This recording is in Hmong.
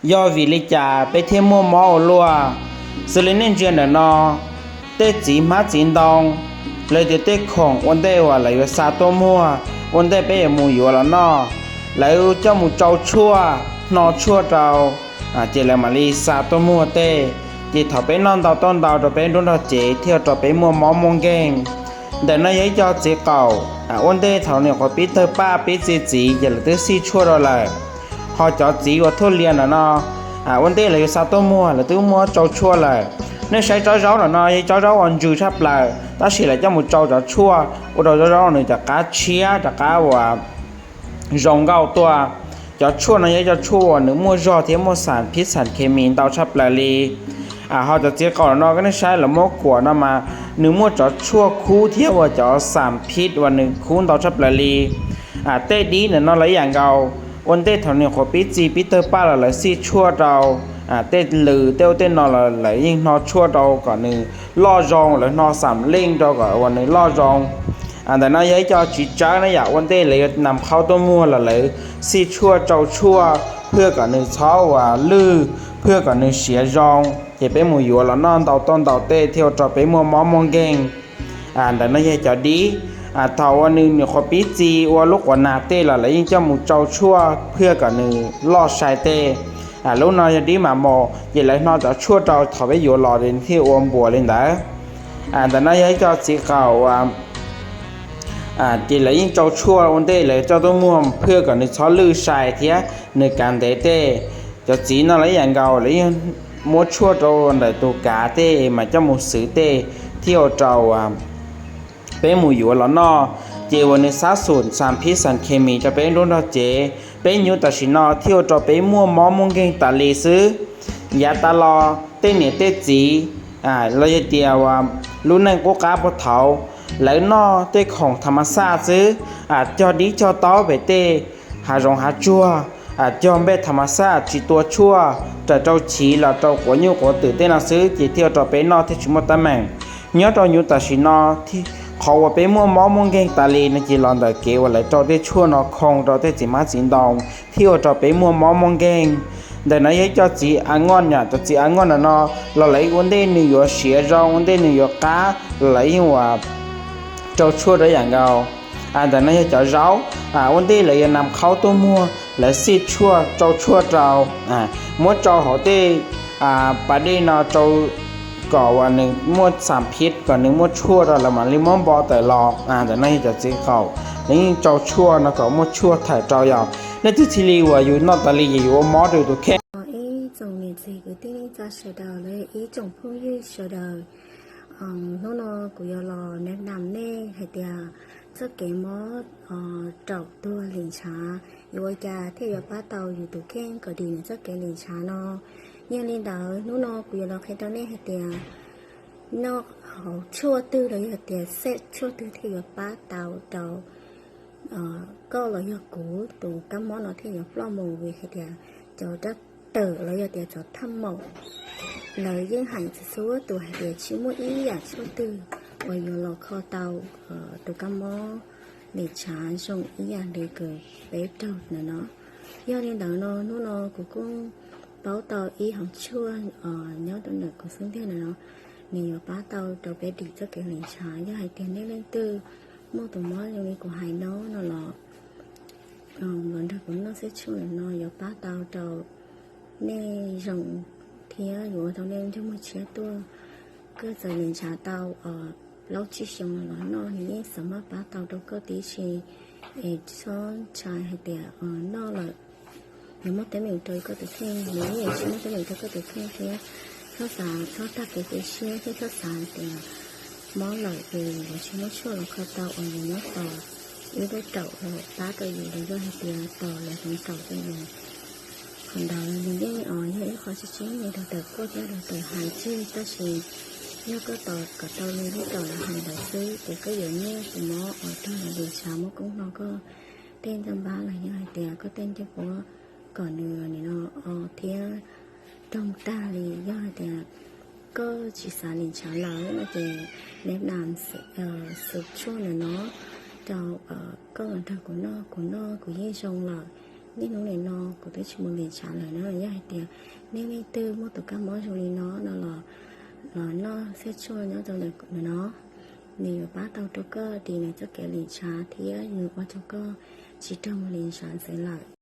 Yog vim li cas peb thiaj muaj mob ua luaj? Xws li nej ntsia ntawm no, tej txiv hmab txiv ntoo, los tias tej khoom ua ntej uas lawv yuav xa tuaj muag, ua ntej peb yuav mus yuav los noj, lawv coj mus tsau tshuaj, hno tshuaj rau, ces lawv mam li xa tuaj muag tej. Ces thaum peb noj ntau tuaj ntau rau peb nruab nrog cev thiaj ua rau peb muaj mob muaj nkeeg. Ntawm no yog ib co txiv qaum, ua ntej thaum nyuam qhuav pib tawg paj pib txi txiv ces lawv twb xij tshuaj rau lawm. Ho cov txiv uas thuj lias ntawm no, ua ntej lawv yuav xa tuaj muag lawv twb muab tsau tshuaj lawm. Nej saib tsob zaub ntawm no yog tsob zaub uas ntsws tshaj plaws, tab sis lawv coj mus tsau cov tshuaj ua rau tsob zaub nws rov qab tshiab rov qab uas zoo nkauj tuaj. Cov tshuaj no yog cov tshuaj uas nws muaj zog thiab muaj xam phib xam khes mis ntau tshaj plaws li. Ho cov txiv qaum no koj nej saib lawv muab kuam no mas nws muaj cov tshuaj khub thiab uas cov xam phib uas nws khub ntau tshaj plaws li. Tej dib ntawm no los ib yam nkaus, ua ntej thaum nws nyuam qhuav pib txi pib tawg paj los lawv xij tshuaj rau. Tej lws tej ub tej no los lawv yeej hno tshuaj rau kom nws loj zoo, lawv hno xam leej rau kom uas nws loj zoo. Ntawm no yog ib co txiv tsawb na yom, ua ntej lawv yuav nam qhaub tuaj muag los lawv xij tshuaj tsau tshuaj phwj kom nws txhob uas lwj, phwj kom nws siav zoo, ces peb mus yuav los noj ntau tuaj ntau tej thiaj ua rau peb muaj mob muaj nkeeg. Ntawm no yog cov dib, thaum uas nws nyuam qhuav pib txi ua lub quav nag tej los lawv yeej coj mus tsau tshuaj phwj kom nws loj sai tej. Lub no yog dib mas mos, ces lawv hno cov tshuaj rau thaum peb yuav los thiaj ua npuas li ntawd. Ntawm no yog ib co txiv qaum, ces lawv yeej tsau tshuaj ua ntej lawv coj tuaj muag phwj kom nws txhob lwj sai thiab nws kav ntev tej. Cov txiv no los ib yam nkaus, lawv yeej muab tshuaj rau ntawm tus kav tej mas coj mus xwv tej thiaj ua rau peb mus yuav los noj, ces uas nws xab xum xam phib xam khes mis rau peb nruab nrog cev. Peb nyuj tam sim no thiaj ua rau peb muaj mob muaj nkeeg tas li xwb. Yav tas los tej niam tej txiv, los yog tias uas lub neej qub qab puag thaud, lawv noj tej khoom tham mas xaj xwb, cog dib cog taub pem tej hav zoov hav tsuag, cog npej tham mas xaj tsis tua tshuaj, raws rau chiv los rau quav nyuj quav twm tej no xwb, ces thiaj ua rau peb noj thiaj tsis muaj teeb meem. Nyob rau nyuj tam sim no, qhov uas peb muaj mob muaj nkeeg tas li no ces los ntawm kev uas lawv rau tej tshuaj no khoo rau tej txiv hmab txiv ntoo thiaj ua rau peb muaj mob muaj nkeeg. Ntawm no yog ib co txiv a ngoj, cov txiv a ngoj ntawm no los lawv ua ntej nws yuav siav zoo, ua ntej nws yuav qab los lawv yeej uas rau tshuaj rau yam nkaus. Ntawm no yog cov zaub, ua ntej lawv yuav nam qhaub tuaj muag lawv xij tshuaj tsau tshuaj rau, muab tsau hauv tej pas dej no rau kom uas nws muaj xam phib kom nws muaj tshuaj rau lawv mam li muab npo tawm los. Ntawm no yog cov txiv qaum, lawv yeej tsau tshuaj no kom muaj tshuaj thawm rau yom. Leej twg thiaj li uas yus noj tas li ces yus ua mob rau yus tus kheej. Ib tsoom niam txiv kwv tij neej tsa sawv daws los ib tsoom phooj ywg sawv daws, hnub no kuv yuav los nam nam nej hais tias txoj kev mob raum tuag lim ntshav yuav ua cas thiaj yuav pab tau yus tus kheej kom dim nws txoj kev lim ntshav no. Yog li ntawd hnub no kuv yuav los qhia rau nej hais tias noj hauv tshuaj twg los yog tias xej tshuaj twg thiaj yuav pab tau rau koj los yog kuv tus kab mob no thiaj yuav ploj mus, vim hais tias cov dab tawm los yog tias cov thaj maum lawv yeej hais txhua tus hais tias tsis muaj ib yam tshuaj twg uas yuav los kho tau tus kab mob lim ntshav zoo ib yam li kws peb raug ntawm no. Yog li ntawd no hnub no kuv kuj paub tau ib hom tshuaj nyob rau ntawm kuv xub ntiag ntawm no, nws yuav pab tau rau peb dim txoj kev lim ntshav. Yog hais tias nej leej twg muaj tus mob zoo li kuv hais no no los los nrog kuv noj xej tshuaj ntawm no yuav pab tau rau nej zoo thiab yuav ua rau nej ntsej muag tshiab tuaj. Koj txawm lim ntshav tau plaub tsib xyoos los noj nws yeej xav maj pab tau rau koj tib si. Es txhob ntshai hais tias noj lawm nws muaj teeb meem rau koj tus kheej, nws yeej tsis muaj teeb meem rau koj tus kheej thiab. Txhob xav, txhob tag kev cia siab thiab txhob xav hais tias mob lawm es yuav tsis muaj tshuaj los kho tau uas yus nyob tos ib lub raum los pab rau yus los yog hais tias tos lawv hloov raum rau yus. Qhov ntawd nws yeej yog ib qho tseeb tseeb li doctor kuj thiab doctor hais tseg, tab sis yog koj tos kom tau li lub raum lawv hais ntawd xwb ces koj yuav nyiaj tus mob uas raug lawv lim ntshav muab koob hlo koj tej ntaj npab los yog hais tias koj tej ncej puab kom nws nim no o thiab raug tag li. Yog hais tias koj tsis xav lim ntshav lawm no ces neb nam xwm tshuaj ntawm no rau koj los nrog kuv noj, kuv noj kuv yeej zoo lawm. Niaj hnub nim no kuv twb tsis mus lim ntshav lawm na. Yog hais tias nej leej twg muaj tus kab mob zoo li no no los, los noj xaj tshuaj nyob rau ntawm no, nws yuav pab tau rau koj dim nws txoj kev lim ntshav thiab nws ua rau koj tsis raug mus lim ntshav ntxiv lawm.